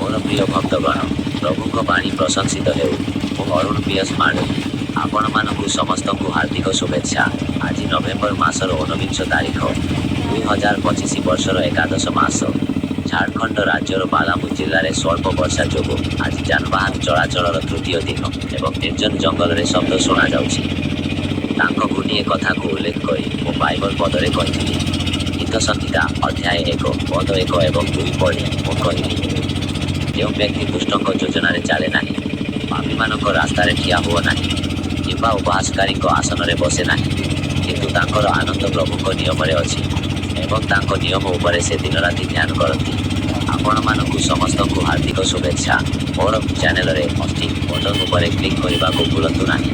ମୋର ପ୍ରିୟ ଭକ୍ତଗଣ, ପ୍ରଭୁଙ୍କ ବାଣୀ ପ୍ରଶଂସିତ ହେଉ। ମୁଁ ଅରୁଣ ପିୟସ ମାଡଲି। ଆପଣମାନଙ୍କୁ ସମସ୍ତଙ୍କୁ ହାର୍ଦ୍ଦିକ ଶୁଭେଚ୍ଛା। ଆଜି ନଭେମ୍ବର ମାସର ଊନବିଂଶ ତାରିଖ, 2025 ବର୍ଷର ଏକାଦଶ ମାସ। ଝାଡ଼ଖଣ୍ଡ ରାଜ୍ୟର ପାଲାମୁ ଜିଲ୍ଲାରେ ସ୍ୱଳ୍ପ ବର୍ଷା ଯୋଗୁଁ ଆଜି ଯାନବାହାନ ଚଳାଚଳର ତୃତୀୟ ଦିନ ଏବଂ ନିର୍ଜନ ଜଙ୍ଗଲରେ ଶବ୍ଦ ଶୁଣାଯାଉଛି। ତାଙ୍କ ଗୋଟିଏ କଥାକୁ ଉଲ୍ଲେଖ କରି ମୁଁ ବାଇବଲ ପଦରେ କହିଥିଲି। ଗୀତସଂହିତା ଅଧ୍ୟାୟ 1 ପଦ 1 ଏବଂ 2 ପଢ଼ି ମୁଁ କହିଲି, ଯେଉଁ ବ୍ୟକ୍ତି ଦୁଷ୍ଟଙ୍କ ଯୋଜନାରେ ଚାଲେ ନାହିଁ, ପାପୀମାନଙ୍କ ରାସ୍ତାରେ ଠିଆ ହୁଅ ନାହିଁ, କିମ୍ବା ଉପହାସକାରୀଙ୍କ ଆସନରେ ବସେ ନାହିଁ, କିନ୍ତୁ ତାଙ୍କର ଆନନ୍ଦ ପ୍ରଭୁଙ୍କ ନିୟମରେ ଅଛି ଏବଂ ତାଙ୍କ ନିୟମ ଉପରେ ସେ ଦିନରାତି ଧ୍ୟାନ କରନ୍ତି। ଆପଣମାନଙ୍କୁ ସମସ୍ତଙ୍କୁ ହାର୍ଦ୍ଦିକ ଶୁଭେଚ୍ଛା। ମୋର ଚ୍ୟାନେଲରେ ଅଷ୍ଟି ବଟନ୍ ଉପରେ କ୍ଲିକ୍ କରିବାକୁ ଭୁଲନ୍ତୁ ନାହିଁ।